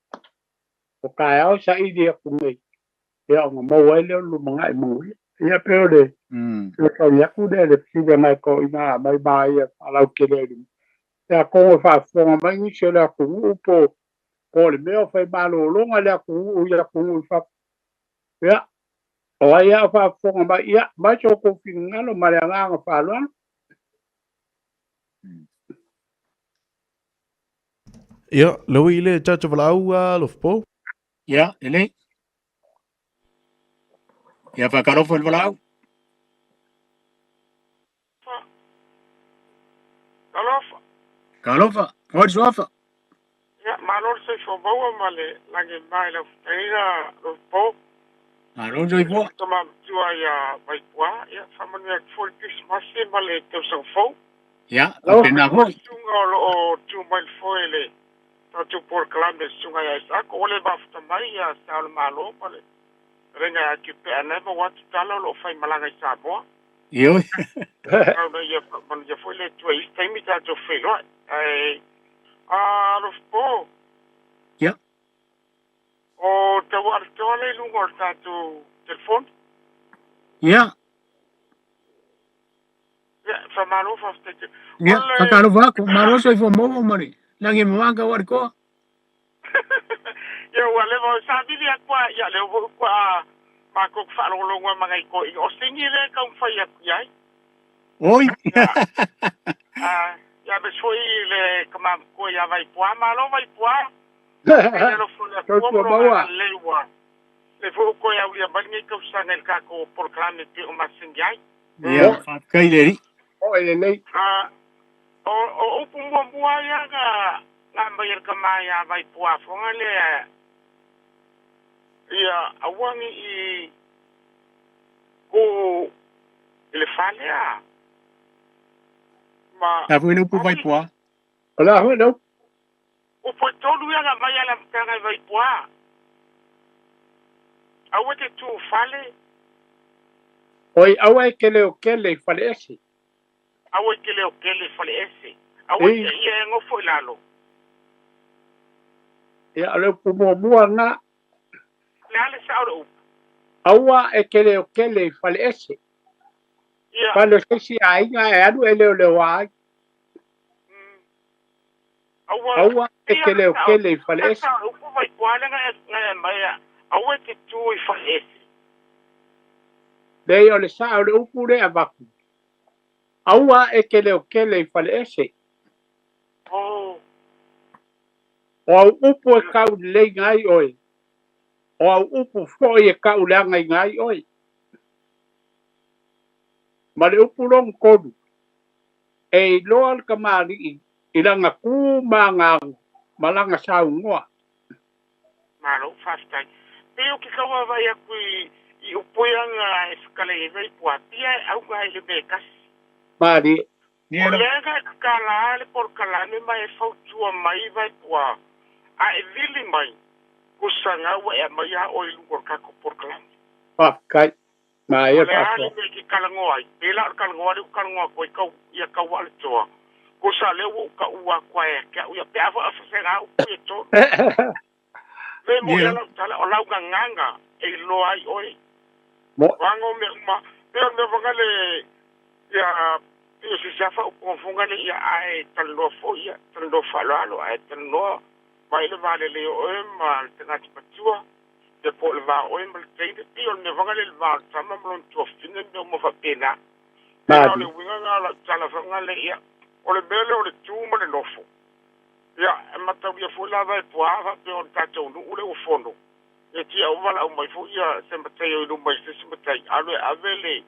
O taeao e saili atu nei, ia ona maua ai lea o le lumanai manuia. Ia pei o le fesoasoani atu lea i le fesili a nai toeaiina mai ma ia faalautele ai i luma. Ia atonu e faafofoga mai nisi o le atunuu po o le mea o fai malologa le atunuu i atunuu i fafo. Ia, o ai lava o faafofoga mai, ia, mai so outou finagalo ma le agaga faaaloalo. Ia, le ui le tatou valaau a Lofopo. Ia, lelei. Ia, faatalofa i le valaau. Talofa. Talofa, oi le suafa. Ia, malo le soifua maua ma le lagi ma i lau fetalaiga Lofopo. Malo le soifua. Tama matua ia Vaipua, ia faamanuia atu foi le Kerisimasi ma le tausaga fou. Ia, faapena foi. Susuga o lo o tu mai le foe le tatou polokalame le susuga ia Isako, ua le mafuta mai ia Sa o le Malo ma le fetalaiga ia Kipe'a na e maua atu tala o lo o fai malaga i Samoa. Ioe. Tau ina ia faamanuia foi le Atua i isi taimi tatou feiloai. Ae, a Alofapo. Ia. O Tauaaletoa lea i luga o le tatou telefoni. Ia. Ia, faamalo faafetai tele. Ia, faatalofa atu, malo soifua maua ma le lagi e mamā Tauaaletoa. Ia, ua leva ona savili atu a, ia, lea foi ua matou te faalogologo ai ma nai toeaiina. O Sini lea e taumafai atu i ai. Oi! Ia, ia, aemaise foi le tama matua ia Vaipua. Malo Vaipua! Faafetai le alofa o le Atua ma Soifua lona maua. agalelei ua lea foi ua toe aulia mai lenei tausaga i le tatou polokalame e pei ona masani ai. Ia, faafetai i le Alii. Oi lelei. O upu muamua ia na Nga mai el ka mai a vai pua fonga le ia awangi i ko le fale a ma A foi le upu vai pua. O la hui no. O po tolu ia nga mai ala mtanga vai pua. Aua te tu fale. Oi aua e kele o kele i fale ese. Aua e kele o kele i fale ese. Aua e ia e ngofo i lalo. Ia o le upu muamua na. Le ale sa o le upu. Aua e kele o kele i fale ese. Ia. Fale o seisi aiga e alu e leo leo ai. Aua, Aua e kele o kele i fale ese. Sa o le upu vai pua le nga mai a. Aua e te tu i fale ese. Lei o le sa o le upu le avaku. Aua e kele o kele i fale ese. Oh. O au upu e kau lei ngai oi. O au upu foi e kau leanga i ngai oi. Ma le upu long kolu. E iloa le kamali'i i langa ku ma ngā malanga saungoa. Malo, whaftai. Pe o ki kawa vai aku i upoianga e whakale e vai pua pia e au ngai le me kasi. Mari. O le anga e kakala le porkalame mai e fautua mai vai pua. A e vili mai. Kusa ngau e mai a o i lungo kako porkalame. Whafkai. Ma e O le whafkai. ale me ki kalangoa ai. Pela o kalangoa le kalangoa koi kau ia kau ale toa. Kusa le ua ka ua kwa e kia uia pe awa awhasenga au kui e tō. Le mo ia lau tala o lau nganga e loa ai oi. Mo. Wango me uma. Pe o me wangale ia ia si siafa uponfunga le ia ae talanoa foi ia talanoa faaaloalo ae talanoa mai le valele o oe ma le tagata matua ia po o le va oe ma le teine pei o le mea faga le le va o le tama ma lona tuafine mea uma faapena pei o le uiga na o lau tala faga le ia o le mea lea o le tu ma le nofo ia e mataulia foi lava e puā faapea o le tatou nuu le ua fono e tia uma lau mai foi ia se matai o i luma i se isi matai alu e ave le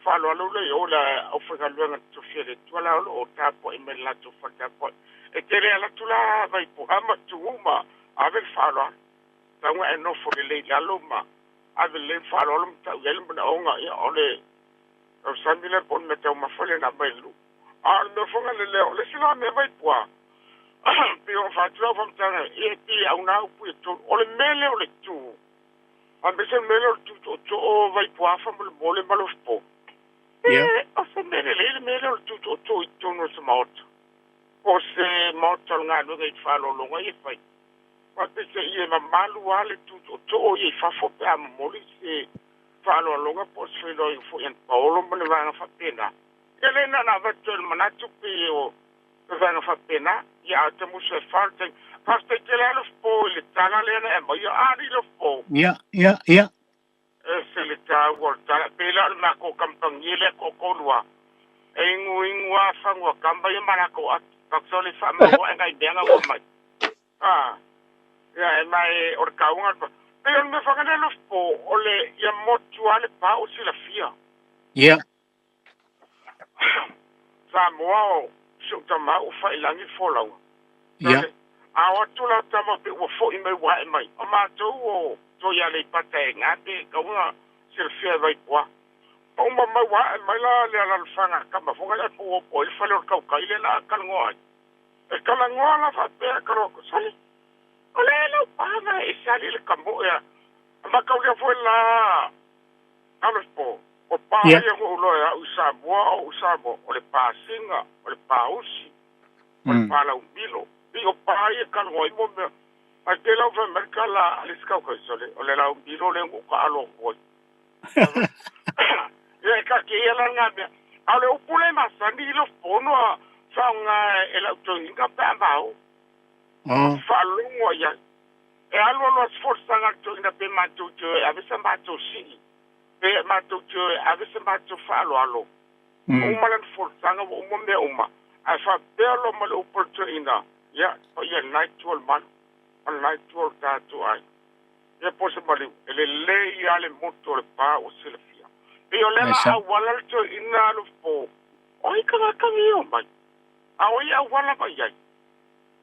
faaaloalo le o le aufaigaluega tofia le atua la o loo tapuai mai le latou faletapuai e tele alatu la vai puā ma tu'u ma ave le faaaloalo tauga e nofo lelei lalo ma ave lelei le faaaloalo ma ta'u i ai le manaoga ia o le o sami le po o le mea taumafa le na mai le lu'u a o le mea foga lelea o le isi la mea vai puā pe o faatu lau faamatalaga ia e pei augā upu ia tolu o le mea lea o le tu a me se mea lea o le tu tootoo vai puā faamolemole ma lofo Ia. e o se mea lelei le mea lea o le tu tootoo i totonu o se maota o se maota o le galuega i faalologa ia fai faapese ia mamalu a le tu tootoo ia i fafo pe a momoli se faaaloaloga po o se feiloaiga fo'i ana paolo ma le vaega faapena ia le na na avatu ai le manatu pe o le vaega faapena ia a tamusa e fa le taimi faafetai tele a lofo i le tala lea na e aumaia ali lofo Ia, ia, ia. E se le taua o le tala pe la o le mako kampangi le kokolua e ingu ingu a fangua kamba ia malako atu pakso le faamaua e ngai meaga ua mai a ia e mai o le kauga pe o le mea fagana lofo o le ia motu a le pā o silafia Ia. Samoa o su'utamau fa'ilagi folauga. Ia. A o atu la tama pe ua fo'i mai ua ae mai o matou o toi ale i pata e gape kauga silafia e vaipuā ma uma mai ua ae mai la le alalofaga kama foga le po po i le fale o le kaukai le la kalagoa ai e kalagoa la faapea kaloa sali o le lau paga e sali le kamo'e a makaulia foi la alofo o pā Ia. ia uloa e a'u i Samoa o u Samoa o le pasiga o le pausi o le palaumilo i o pā ia kalagoa i mo mea ai te lau fai mai kala a le sikaukai sole o le laumilo le u'u ka'alo koi ia e kake ia la ngā mea a o le upu le masani i lofono a faaaoga e lau togiga pe a mau Oh. faalogo ai ai e alu alu a se folasaga le toeaina pe matou te o e ave sa matou si'i pe matou te o e ave se matou faaaloalo uma lana folasaga ua uma mea uma ae faapea loa ma le upu o le toeaina ia paia lenā itu o le malu o lenā itu o le tatou ai ia po se maliu e lelei a le moto o le pā ua silafia pei o lea Ai la sa. auala le toeaina alofo o ai kagakagi o mai a o ia auala mai ai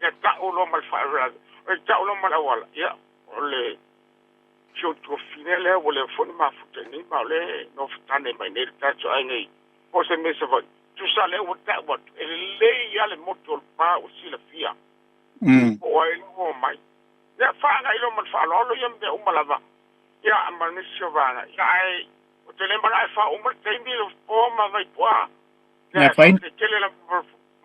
Ia ta'u loa ma le fa'alavelave o le ta'u loa ma le auala ia o le siotuafine lea ua le foi mafuta nei ma o le nofatane mai nei le tatou aiga i po se mea Savaii tusa lea ua ta'u atu e lelei a le motu o le pa ua silafia po o ai o mai ia fa'agai loa ma le fa'aloalo ia mea uma lava ia ma nisi o vaga ia ae o te le malae fa'auma le taimi le po ma vaipu'a ia fai tele la ma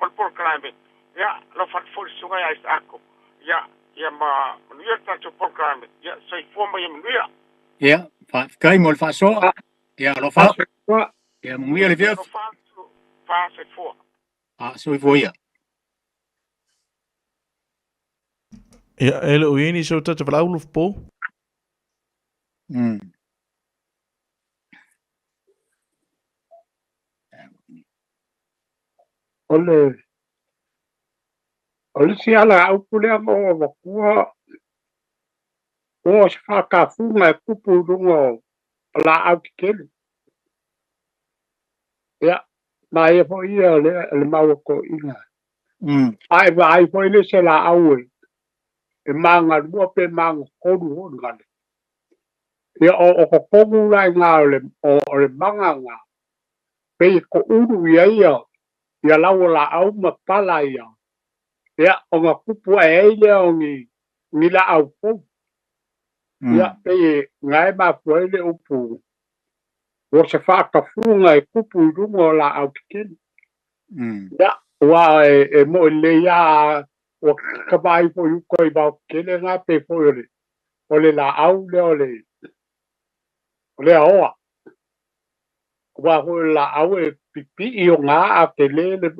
le polokalame ia lo fa'atafo le suga ia Isaako ia ia ma manuia le tatou polokalame ia soifua ma ia manuia. Ia fa'afetai mo le fa'asoa ia alofa ia manuia le fiafi. Fa'asoifua. Fa'asoifua ia. Ia, e le o i ni sau tata valaau po. O le isi ala upu lea ma o avatua o se fa'atafuga e tupu i luga o la'au tetele. Ia ma ia fo'i ia o lea le mau to'iga. Ae vaai foi le se la'au e magalua pe magatolu fo'i gale. Ia o totonu la i gā o le maga gā pei to'ulu ia ia ia lau o la'au ma pala ia. Ia ona tupu ae ai lea o ni la'au fou. Ia pei gae mafua ai le upu o se fa'atafuga e tupu i luga o la'au tetele. Ia ua e mo'i lelei a ua kavaai foi uka i vao tetele gā pe foi o le la'au lea o le aoa. Ua foi o le la'au e pipi'i o gā a telē le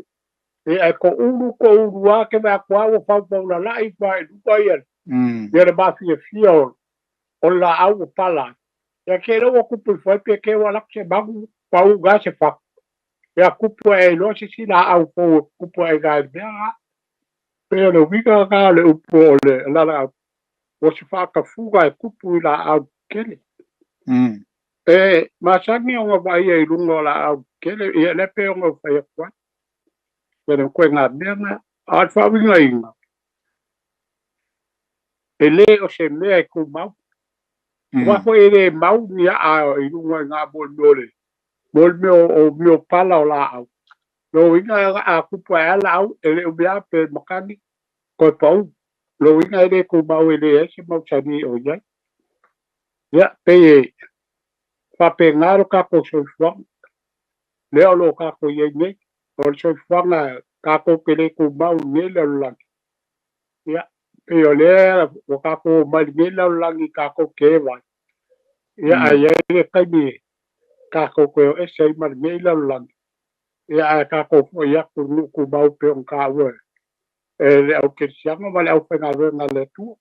e ae to'ulu a ke vaeatu ua faufaulalai fa'i luga ia ia le mafiafia o le la'au ua pala. Ia ke lea ua tupu ifo ai pe ke ua lako se magu pau gā se fatu. Ia tupu ae iloa sisi la'au fou e tupu ae gā i le mea gā. Pe o le uiga gā o le upu o le lala o se fa'atafuga e tupu i la'au tetele. E masani ona va'aia i luga o la'au tetele ia lea pe ona fai atu ai. Ia le koe ngā mea gā. A o le fa'auigaina e lē o se mea e tumau. Ua foi e lē mau ni a'a i luga i ngā mo le mea o le mo le mea o mea o pala o la'au. Lo uiga a tupu ae a la'au e le umi a pe makani toe pa'u. Lo uiga e lē tumau e lē ai se mausani o iai. Ia pei e fa'apegā lo tatou soifuaga. Lea o lo'o tatou iai nei. O le soifuaga tatou te lē tumau i lenei lalolagi. Ia pei o lea ua tatou omai i lenei lalolagi tatou te eva ai. Ia ae iai le taimi tatou toe o ese ai ma lenei lalolagi. Ia ae tatou fo'i atu i nuu tumau pe ona tāua e le au kerisiano ma le aufaigaluega a le Atua.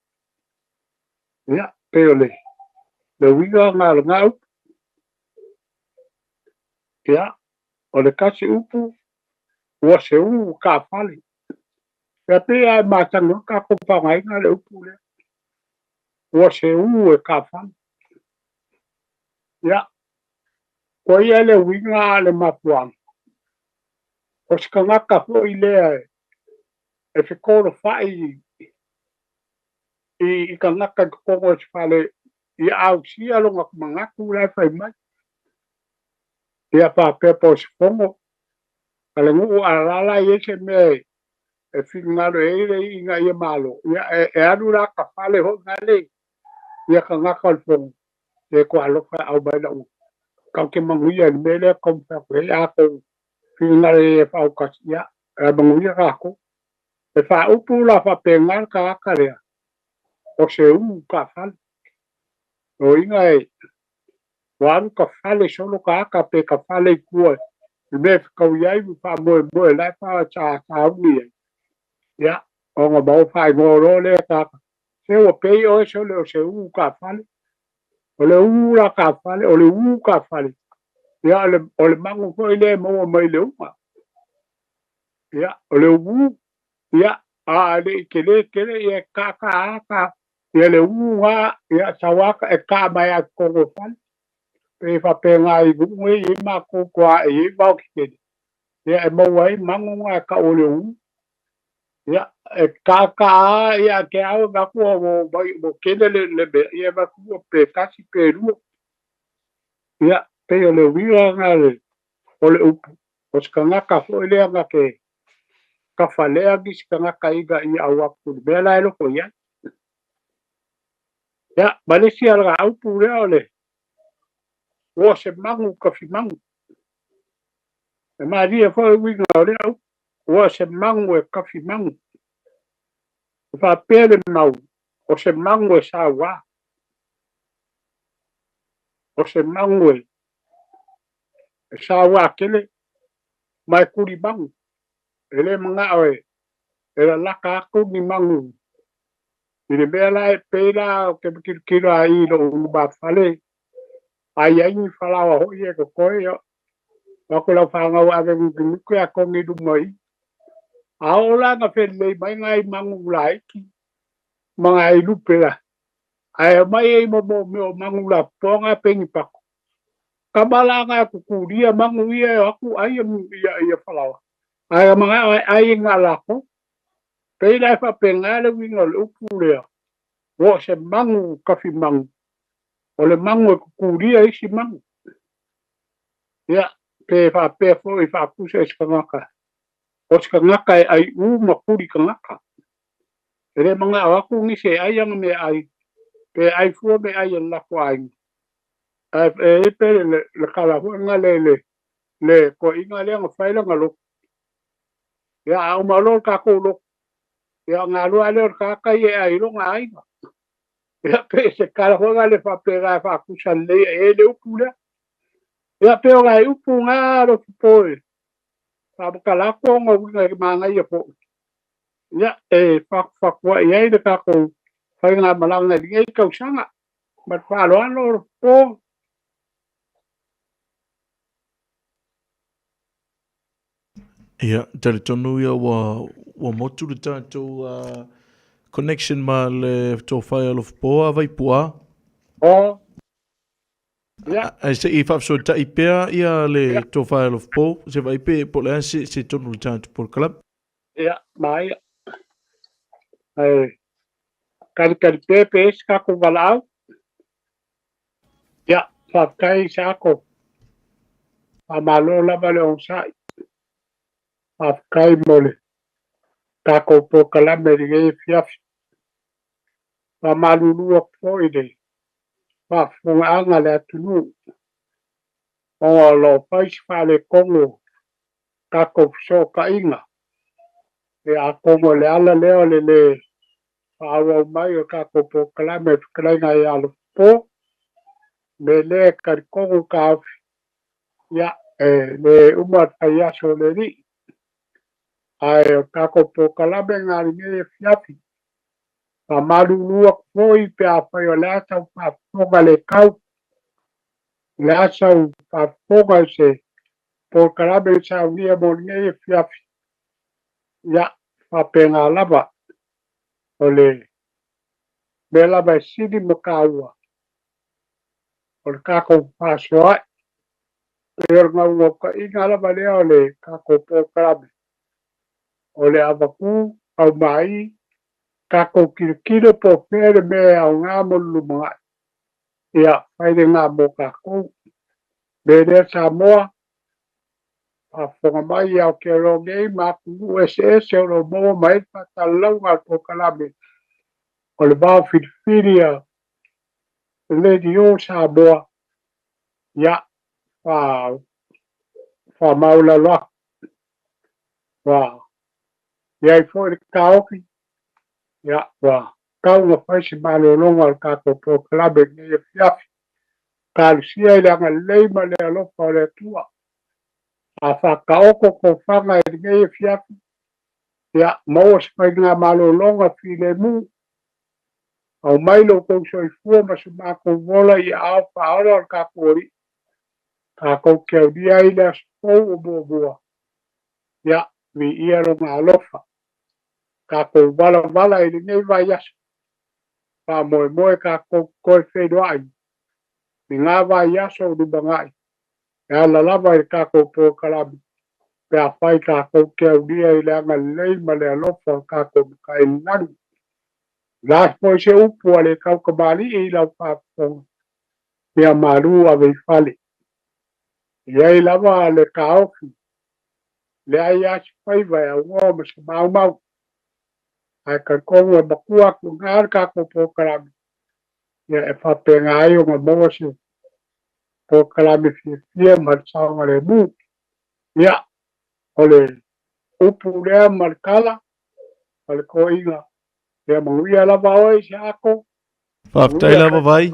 Ia pei o le uiga gā o lagā upu. Ia o le tasi upu ua se ū ka'afale. Ia pei ae masani o tatou fa'aaogaina le upu lea. Ua se ū e ka'afale. Ia koa ia le uiga a le mafuaga. O se tagata fo'i lea e fekolofa'i i tagata i totonu o se fale ia ausia lona manatu la e fai mai. Ia fa'apea po o se fono a le nuu alala i ai se mea e finagalo e ai le i'iga ia malo. Ia e alu la ka fale ho'i gale ia tagata o le fono e ko alofa au mai la'u kau ke manuia i le mea lea taumafai atu ai a tou finagalo e fa'aukasi ia e manuia tatou. E fa'aupu la fa'apegā le tagata lea o se ū ka'afale. O iga e ua alu ka fale solo tagata pe ka fale i tua i mea e fekaui ai ma fa'amoemoe lae fa'asauni ai. Ia ona maua fa'aigoa loa lea tagata. Se ua pei oe sole o se ū ka'afale. O le ū la ka'afale o le ū ka'afale. Ia o le magu fo'i lea e maua mai le uga. Ia o le ū ia a le'i telē tele ia e ka'aka'a ka ia le ū gā ia sauā e ka'a mai a totonu o fale. Pe fa'apegā i nu'u e i matou toa'e i ai vao tetele. Ia e maua ai magu gā e ka'u o le ū. Ia, e kākā ia ke au e aku o mai mo kele le le me ia ma ku pe kasi pe lu. Ia, pe o le uiga nga le o le upu. O se kangaka foi lea nga ke ka falea ki se kangaka iga i au aku le mea la e loko i ai. Ia, ma le isi ala upu lea o le ua se magu ka fimagu. E malie foi uiga o lea upu. Ua se magu e kafimagu. E faapea le mau, o se magu e sauā. O se magu e sauā tele ma e kulimagu. E le manao e lalaka atu ni magu i le mea la e pei la o ke kilokilo ai i lou lumafale a i ai ni falaoa foi e totoe ia o atu lau fanau e ave nukunuku ia togi i luma i i. A oo la ina felelei mai nai magu laiti ma nai lupe la, ae omai ai ma mea o magu lapopoa na pei ni pato. Kama la na tutulia magu ia e o atu ai ia falaoa. Ae manao e ai i ngā lako. Pei la e faapena le uiga o le upu lea, ua o se magu kafimagu, o le magu e tutulia isi magu. Ia, pe faapea foi faapusa i se tagata, o se tagata e aiʻū ma kuli tagata. E le manao atu nisi e ai ana meaai, pe ai fua meaai a le latou aiga. Ae e i ai pe le tala foi lena le le toeaina lea na fai lana lotu. Ia, a uma loa le tatou lotu, ia ona alu lava lea o le tagata ia e ai i lona aiga. Ia, pe se tala foi lena le faapena e faatusa lelei i ai le upu lea. Ia, pe o nai upu na Alofipo e faamatala atu ona uiga e manaia foi. Ia, e fatufatuai ai le tatou faigamalaga i lenei tausaga. Ma le faaaloalo Alofipo. Ia, talitonu ia ua motu le tatou connection ma le tofa ia Alofipo a Vaipu'a. O. Ia. Ae se i faafesootai pea ia le tofa ia Alofipo, se vaai pe po o le a se tonu o le tatou polokalame. Ia, maia. Ae kalikali pea pe i ai se tatou valaau. Ia, faafetai Isaako. Faamalo lava le onosai. Faafetai mo le tatou polokalame i lenei afiafi. Faamalulu atu foi i le faafofogaaga a le atunuu ona o lo o fai si faaletonu o tatou fesootaiga. Ia atonu o le ala lea o le lē faaauau mai o tatou polokalame i fetalaiga ia Alofipo. Me lea e talitonu taofi, ia, e le uma le faiaso o le alii. Ae o tatou polokalame na lenei afiafi, faamalulu atu foi pe afai o le a sau faafofoga le tau, o le a sau faafofoga i se polokalame na saunia mo lenei afiafi, ia, faapena lava. O le mea lava e sili ma taua, o le tatou fefaasoaai. Pei o le naunautaiga lava lea o le tatou polokalame, o le avatu aumai tatou tilotilo po o fea le mea e aoga mo le lumanai. Ia, fai lena mo tatou. Mea lea Samoa, faafofoga mai i Aotearoa nei ma atunuu eseese o lo o maua mai ai le faasalalauga a le polokalame o le Vao Filifili a Ledio Samoa, ia, faamaualalo atu. Ua i ai foi le taofi, ia, ua tau na fai se malologa o le tatou polokalame i lenei afiafi. Talosia i le agalelei ma le alofa o le Atua. A faataoto tofaga i lenei afiafi, ia, maua se faigamalologa filemu. Aumai lo outou soifua ma so matou ola i aao faaola o le tatou Alii. Tatou te aulia ai le aso fou o muamua. Ia, viia lona alofa. Tatou valavala i lenei vaiaso. Faamoemoe tatou toe feiloai i ngā vaiaso o lumanai e ala lava i le tatou polokalame. Pe afai tatou te aulia i le agalelei ma le alofa o le tatou Matai i le lagi. O le a foi se upu a le tautamalii i lau faafofoga, ia malu ave i fale. E i ai lava le taofi, leai lava se faiva e aunoa ma se maumau. Ae talitonu e matua atu i ina le tatou polokalame, ia e faapena ai ona maua se polokalame fiafia ma le saogalemu. Ia, o le upu lea ma le tala ma le toeaiga, ia manuia lava oe Isaako, Faafetai manuia lava Vai.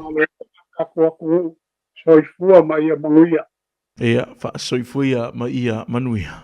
Tatou atunuu, soifua ma ia manuia. Ia, faasoifua ia ma ia manuia.